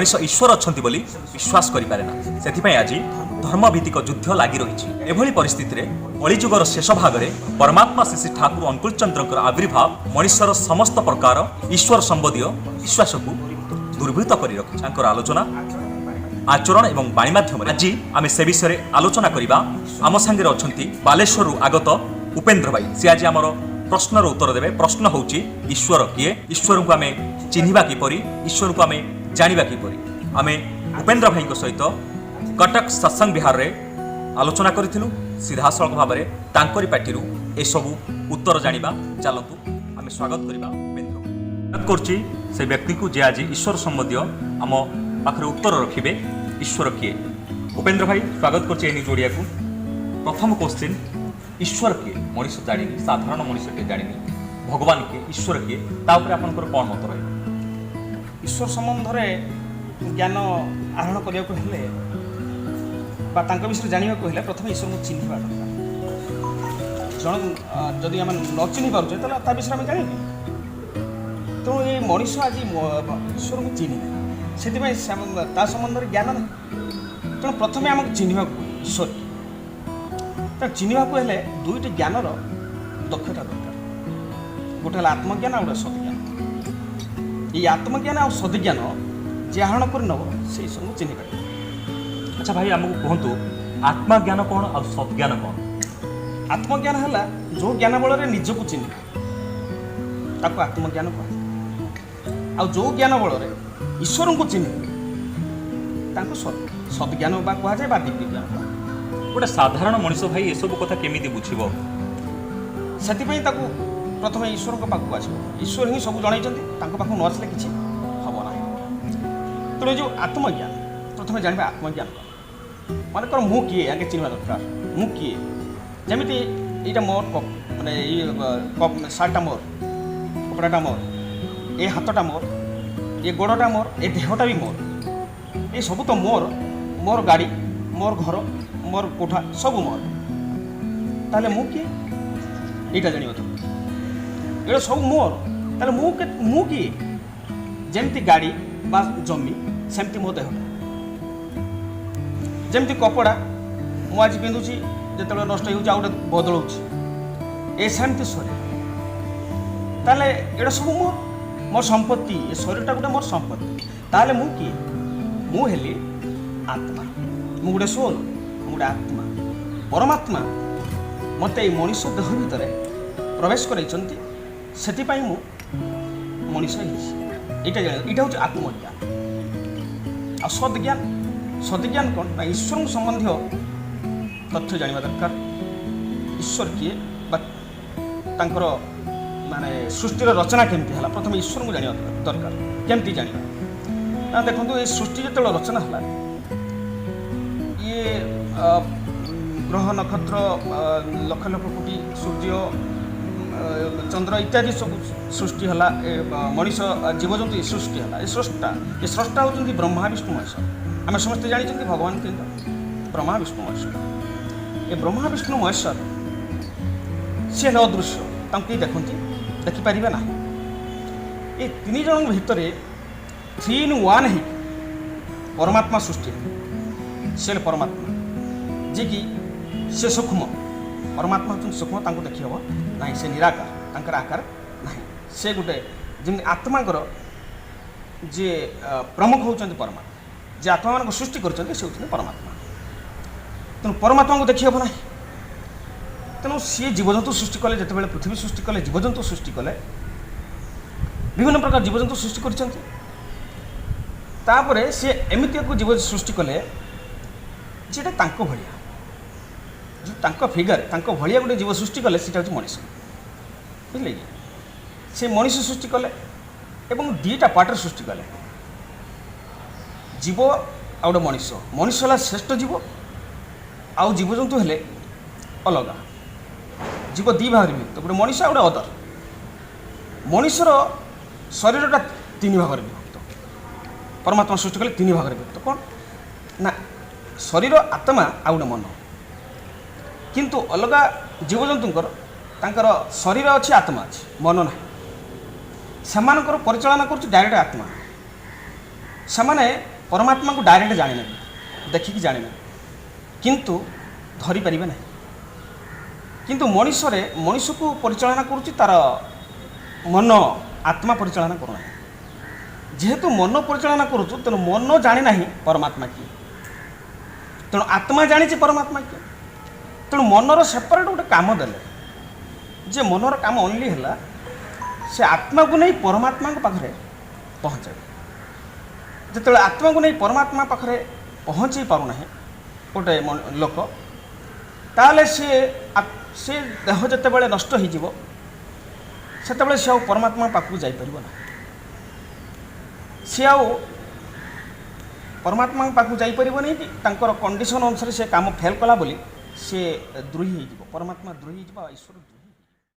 ମଣିଷ ଈଶ୍ୱର ଅଛନ୍ତି ବୋଲି ବିଶ୍ୱାସ କରିପାରେ ନା। ସେଥିପାଇଁ ଆଜି ଧର୍ମଭିତ୍ତିକ ଯୁଦ୍ଧ ଲାଗି ରହିଛି। ଏଭଳି ପରିସ୍ଥିତିରେ କଳିଯୁଗର ଶେଷ ଭାଗରେ ପରମାତ୍ମା ଶ୍ରୀ ଶ୍ରୀ ଠାକୁର ଅନୁକୂଳ ଚନ୍ଦ୍ରଙ୍କର ଆବିର୍ଭାବ ମଣିଷର ସମସ୍ତ ପ୍ରକାର ଈଶ୍ୱର ସମ୍ବନ୍ଧୀୟ ବିଶ୍ୱାସକୁ ଦୂରୀଭୂତ କରି ରଖିଛି। ତାଙ୍କର ଆଲୋଚନା, ଆଚରଣ ଏବଂ ବାଣୀ ମାଧ୍ୟମରେ ଆଜି ଆମେ ସେ ବିଷୟରେ ଆଲୋଚନା କରିବା। ଆମ ସାଙ୍ଗରେ ଅଛନ୍ତି ବାଲେଶ୍ୱରରୁ ଆଗତ ଉପେନ୍ଦ୍ର ଭାଇ। ସେ ଆଜି ଆମର ପ୍ରଶ୍ନର ଉତ୍ତର ଦେବେ। ପ୍ରଶ୍ନ ହେଉଛି, ଈଶ୍ୱର କିଏ? ଈଶ୍ୱରଙ୍କୁ ଆମେ ଚିହ୍ନିବା କିପରି? ଈଶ୍ୱରଙ୍କୁ ଆମେ ଜାଣିବା କିପରି? ଆମେ ଉପେନ୍ଦ୍ର ଭାଇଙ୍କ ସହିତ କଟକ ସତ୍ସଙ୍ଗ ବିହାରରେ ଆଲୋଚନା କରିଥିଲୁ। ସିଧାସଳଖ ଭାବରେ ତାଙ୍କରି ପାଟିରୁ ଏସବୁ ଉତ୍ତର ଜାଣିବା। ଚାଲନ୍ତୁ, ଆମେ ସ୍ୱାଗତ କରିବା ଉପେନ୍ଦ୍ର। ସ୍ୱାଗତ କରୁଛି ସେ ବ୍ୟକ୍ତିକୁ ଯିଏ ଆଜି ଈଶ୍ୱର ସମ୍ବନ୍ଧୀୟ ଆମ ପାଖରେ ଉତ୍ତର ରଖିବେ। ଈଶ୍ୱର କିଏ? ଉପେନ୍ଦ୍ର ଭାଇ, ସ୍ୱାଗତ କରୁଛି ଏ ନ୍ୟୁଜ୍ ଓଡ଼ିଆକୁ। ପ୍ରଥମ କୋଶ୍ଚିନ୍, ଈଶ୍ୱର କିଏ? ମଣିଷ ଜାଣିନି, ସାଧାରଣ ମଣିଷଟିଏ ଜାଣିନି ଭଗବାନ କିଏ, ଈଶ୍ୱର କିଏ। ତା ଉପରେ ଆପଣଙ୍କର କ'ଣ ମତ ରହିବ? ଈଶ୍ୱର ସମ୍ବନ୍ଧରେ ଜ୍ଞାନ ଆହରଣ କରିବାକୁ ହେଲେ ବା ତାଙ୍କ ବିଷୟରେ ଜାଣିବାକୁ ହେଲେ ପ୍ରଥମେ ଈଶ୍ୱରଙ୍କୁ ଚିହ୍ନିବା ଦରକାର। ଜଣ ଯଦି ଆମେ ନ ଚିହ୍ନି ପାରୁଛେ, ତାହେଲେ ତା ବିଷୟରେ ଆମେ ଜାଣିବୁ? ତେଣୁ ଏ ମଣିଷ ଆଜି ଈଶ୍ୱରଙ୍କୁ ଚିହ୍ନିନି, ସେଥିପାଇଁ ତା ସମ୍ବନ୍ଧରେ ଜ୍ଞାନ ନାହିଁ। ତେଣୁ ପ୍ରଥମେ ଆମକୁ ଚିହ୍ନିବାକୁ ପଡ଼ିବ ଈଶ୍ୱର କିଏ। ତେଣୁ ଚିହ୍ନିବାକୁ ହେଲେ ଦୁଇଟି ଜ୍ଞାନର ଦକ୍ଷତା ଦରକାର। ଗୋଟେ ହେଲା ଆତ୍ମଜ୍ଞାନ ଆଉ ଗୋଟେ ସଦ୍ଜ୍ଞାନ। ଏଇ ଆତ୍ମଜ୍ଞାନ ଆଉ ସଦ୍ଜ୍ଞାନ ଯିଏ ଆହରଣ କରି ନେବ, ସେ ଈଶ୍ୱରଙ୍କୁ ଚିହ୍ନି ପାରିବ। ଆଚ୍ଛା ଭାଇ, ଆମକୁ କୁହନ୍ତୁ, ଆତ୍ମଜ୍ଞାନ କ'ଣ ଆଉ ସଦ୍ଜ୍ଞାନ କ'ଣ? ଆତ୍ମଜ୍ଞାନ ହେଲା ଯେଉଁ ଜ୍ଞାନ ବଳରେ ନିଜକୁ ଚିହ୍ନିବ, ତାକୁ ଆତ୍ମଜ୍ଞାନ କୁହାଯାଏ। ଆଉ ଯେଉଁ ଜ୍ଞାନ ବଳରେ ଈଶ୍ୱରଙ୍କୁ ଚିହ୍ନିବ, ତାଙ୍କୁ ସଦ୍ଜ୍ଞାନ ବା କୁହାଯାଏ ବା ଦିବ୍ୟ ଜ୍ଞାନ କୁହାଯାଏ। ଗୋଟେ ସାଧାରଣ ମଣିଷ ଭାଇ ଏସବୁ କଥା କେମିତି ବୁଝିବ? ସେଥିପାଇଁ ତାକୁ ପ୍ରଥମେ ଈଶ୍ୱରଙ୍କ ପାଖକୁ ଆସିବ। ଈଶ୍ୱର ହିଁ ସବୁ ଜଣାଇଛନ୍ତି। ତାଙ୍କ ପାଖକୁ ନ ଆସିଲେ କିଛି ହେବ ନାହିଁ। ତେଣୁ ଏ ଯେଉଁ ଆତ୍ମଜ୍ଞାନ, ପ୍ରଥମେ ଜାଣିବା ଆତ୍ମଜ୍ଞାନ କ'ଣ। ମନେକର ମୁଁ କିଏ, ଆଗେ ଚିହ୍ନିବା ଦରକାର ମୁଁ କିଏ। ଯେମିତି ଏଇଟା ମୋର କପ୍, ମାନେ ଏଇ କପ୍, ସାର୍ଟଟା ମୋର, କପଡ଼ାଟା ମୋର, ଏ ହାତଟା ମୋର, ଏ ଗୋଡ଼ଟା ମୋର, ଏ ଦେହଟା ବି ମୋର, ଏ ସବୁ ତ ମୋର। ମୋର ଗାଡ଼ି, ମୋର ଘର, ମୋର କୋଠା, ସବୁ ମୋର। ତାହେଲେ ମୁଁ କିଏ, ଏଇଟା ଜାଣିବା ଦରକାର। ଏଇଟା ସବୁ ମୋର, ତାହେଲେ ମୁଁ କିଏ? ଯେମିତି ଗାଡ଼ି ବା ଜମି, ସେମିତି ମୋ ଦେହଟା। ଯେମିତି କପଡ଼ା ମୁଁ ଆଜି ପିନ୍ଧୁଛି, ଯେତେବେଳେ ନଷ୍ଟ ହେଉଛି ଆଉ ଗୋଟେ ବଦଳାଉଛି, ଏ ସେମିତି ଶରୀର। ତାହେଲେ ଏଇଟା ସବୁ ମୋର, ମୋ ସମ୍ପତ୍ତି। ଏ ଶରୀରଟା ଗୋଟେ ମୋର ସମ୍ପତ୍ତି। ତାହେଲେ ମୁଁ କିଏ? ମୁଁ ହେଲି ଆତ୍ମା। ମୁଁ ଗୋଟେ ସୋଲ୍, ମୁଁ ଗୋଟେ ଆତ୍ମା। ପରମାତ୍ମା ମୋତେ ଏଇ ମଣିଷ ଦେହ ଭିତରେ ପ୍ରବେଶ କରାଇଛନ୍ତି, ସେଥିପାଇଁ ମୁଁ ମଣିଷ ହେଇଛି। ଏଇଟା ଜାଣିବା, ଏଇଟା ହେଉଛି ଆତ୍ମଜ୍ଞାନ। ଆଉ ସଦ୍ଜ୍ଞାନ, ସଦ୍ଜ୍ଞାନ କ'ଣ ନା ଈଶ୍ୱରଙ୍କ ସମ୍ବନ୍ଧୀୟ ତଥ୍ୟ ଜାଣିବା ଦରକାର। ଈଶ୍ୱର କିଏ ବା ତାଙ୍କର ମାନେ ସୃଷ୍ଟିର ରଚନା କେମିତି ହେଲା, ପ୍ରଥମେ ଈଶ୍ୱରଙ୍କୁ ଜାଣିବା ଦରକାର। କେମିତି ଜାଣିବା ନା ଦେଖନ୍ତୁ, ଏଇ ସୃଷ୍ଟି ଯେତେବେଳେ ରଚନା ହେଲା, ଇଏ ଗ୍ରହ ନକ୍ଷତ୍ର, ଲକ୍ଷ ଲକ୍ଷ କୋଟି ସୂର୍ଯ୍ୟ, ଚନ୍ଦ୍ର ଇତ୍ୟାଦି ସବୁ ସୃଷ୍ଟି ହେଲା। ଏ ମଣିଷ, ଜୀବଜନ୍ତୁ ଏ ସୃଷ୍ଟି ହେଲା। ଏ ସ୍ରଷ୍ଟା ହେଉଛନ୍ତି ବ୍ରହ୍ମା, ବିଷ୍ଣୁ, ମହେଶ୍ୱର। ଆମେ ସମସ୍ତେ ଜାଣିଛନ୍ତି ଭଗବାନ ତିନିଟା, ବ୍ରହ୍ମା, ବିଷ୍ଣୁ, ମହେଶ୍ୱର। ଏ ବ୍ରହ୍ମା, ବିଷ୍ଣୁ, ମହେଶ୍ୱର ସିଏ ହେଲେ ଅଦୃଶ୍ୟ, ତାଙ୍କୁ କେହି ଦେଖନ୍ତି ଦେଖିପାରିବେ ନାହିଁ। ଏ ତିନି ଜଣଙ୍କ ଭିତରେ ଥ୍ରୀ ଇନ୍ ୱାନ୍ ହେଇକି ପରମାତ୍ମା ସୃଷ୍ଟି ହେଲେ। ସେ ହେଲେ ପରମାତ୍ମା, ଯିଏକି ସେ ସୂକ୍ଷ୍ମ। ପରମାତ୍ମା ହେଉଛନ୍ତି ସୂକ୍ଷ୍ମ, ତାଙ୍କୁ ଦେଖି ହେବ ନାହିଁ। ସେ ନିରାକାର, ତାଙ୍କର ଆକାର ନାହିଁ। ସେ ଗୋଟେ ଯେମିତି ଆତ୍ମାଙ୍କର ଯିଏ ପ୍ରମୁଖ ହେଉଛନ୍ତି ପରମାତ୍ମା, ଯିଏ ଆତ୍ମାମାନଙ୍କୁ ସୃଷ୍ଟି କରିଛନ୍ତି, ସେ ହେଉଛନ୍ତି ପରମାତ୍ମା। ତେଣୁ ପରମାତ୍ମାଙ୍କୁ ଦେଖି ହେବ ନାହିଁ। ତେଣୁ ସିଏ ଜୀବଜନ୍ତୁ ସୃଷ୍ଟି କଲେ। ଯେତେବେଳେ ପୃଥିବୀ ସୃଷ୍ଟି କଲେ, ଜୀବଜନ୍ତୁ ସୃଷ୍ଟି କଲେ, ବିଭିନ୍ନ ପ୍ରକାର ଜୀବଜନ୍ତୁ ସୃଷ୍ଟି କରିଛନ୍ତି। ତାପରେ ସିଏ ଏମିତି ଏକ ଜୀବ ସୃଷ୍ଟି କଲେ ଯେଟା ତାଙ୍କ ଭଳିଆ, ଯେଉଁ ତାଙ୍କ ଫିଗର, ତାଙ୍କ ଭଳିଆ ଗୋଟେ ଜୀବ ସୃଷ୍ଟି କଲେ, ସେଇଟା ହେଉଛି ମଣିଷ। ବୁଝିଲେ କି? ସେ ମଣିଷ ସୃଷ୍ଟି କଲେ ଏବଂ ଦୁଇଟା ପାର୍ଟରେ ସୃଷ୍ଟି କଲେ, ଜୀବ ଆଉ ଗୋଟେ ମଣିଷ। ମଣିଷ ହେଲା ଶ୍ରେଷ୍ଠ ଜୀବ, ଆଉ ଜୀବଜନ୍ତୁ ହେଲେ ଅଲଗା। ଜୀବ ଦୁଇ ଭାଗରେ ବିଭକ୍ତ, ଗୋଟେ ମଣିଷ ଆଉ ଗୋଟେ ଅଦର। ମଣିଷର ଶରୀରଟା ତିନି ଭାଗରେ ବିଭକ୍ତ। ପରମାତ୍ମା ସୃଷ୍ଟି କଲେ ତିନି ଭାଗରେ ବିଭକ୍ତ। କ'ଣ ନା ଶରୀର, ଆତ୍ମା ଆଉ ଗୋଟେ ମନ। କିନ୍ତୁ ଅଲଗା ଜୀବଜନ୍ତୁଙ୍କର ତାଙ୍କର ଶରୀର ଅଛି, ଆତ୍ମା ଅଛି, ମନ ନାହିଁ। ସେମାନଙ୍କର ପରିଚାଳନା କରୁଛି ଡାଇରେକ୍ଟ ଆତ୍ମା। ସେମାନେ ପରମାତ୍ମାଙ୍କୁ ଡାଇରେକ୍ଟ ଜାଣିନେବେ, ଦେଖିକି ଜାଣିନେବେ, କିନ୍ତୁ ଧରିପାରିବେ ନାହିଁ। କିନ୍ତୁ ମଣିଷରେ, ମଣିଷକୁ ପରିଚାଳନା କରୁଛି ତାର ମନ, ଆତ୍ମା ପରିଚାଳନା କରୁନାହିଁ। ଯେହେତୁ ମନ ପରିଚାଳନା କରୁଛୁ, ତେଣୁ ମନ ଜାଣିନାହିଁ ପରମାତ୍ମା କିଏ। ତେଣୁ ଆତ୍ମା ଜାଣିଛି ପରମାତ୍ମା କିଏ। ତେଣୁ ମନର ସେପାରେଟ୍ ଗୋଟେ କାମ ଦେଲେ ଯେ ମନର କାମ ଓନ୍ଲି ହେଲା ସେ ଆତ୍ମାକୁ ନେଇ ପରମାତ୍ମାଙ୍କ ପାଖରେ ପହଞ୍ଚାଇବ। ଯେତେବେଳେ ଆତ୍ମାକୁ ନେଇ ପରମାତ୍ମା ପାଖରେ ପହଞ୍ଚେଇ ପାରୁନାହିଁ ଗୋଟେ ଲୋକ, ତାହେଲେ ସିଏ ସେ ଦେହ ଯେତେବେଳେ ନଷ୍ଟ ହେଇଯିବ, ସେତେବେଳେ ସେ ଆଉ ପରମାତ୍ମା ପାଖକୁ ଯାଇପାରିବ ନାହିଁ। ସିଏ ଆଉ ପରମାତ୍ମାଙ୍କ ପାଖକୁ ଯାଇପାରିବନି କି ତାଙ୍କର କଣ୍ଡିସନ୍ ଅନୁସାରେ ସେ କାମ ଫେଲ୍ କଲା ବୋଲି ସିଏ ଦ୍ରୋହୀ ହେଇଯିବ, ପରମାତ୍ମା ଦ୍ରୋହୀ ହେଇଯିବ ଆଉ ଈଶ୍ୱର ଦ୍ରୋହୀ।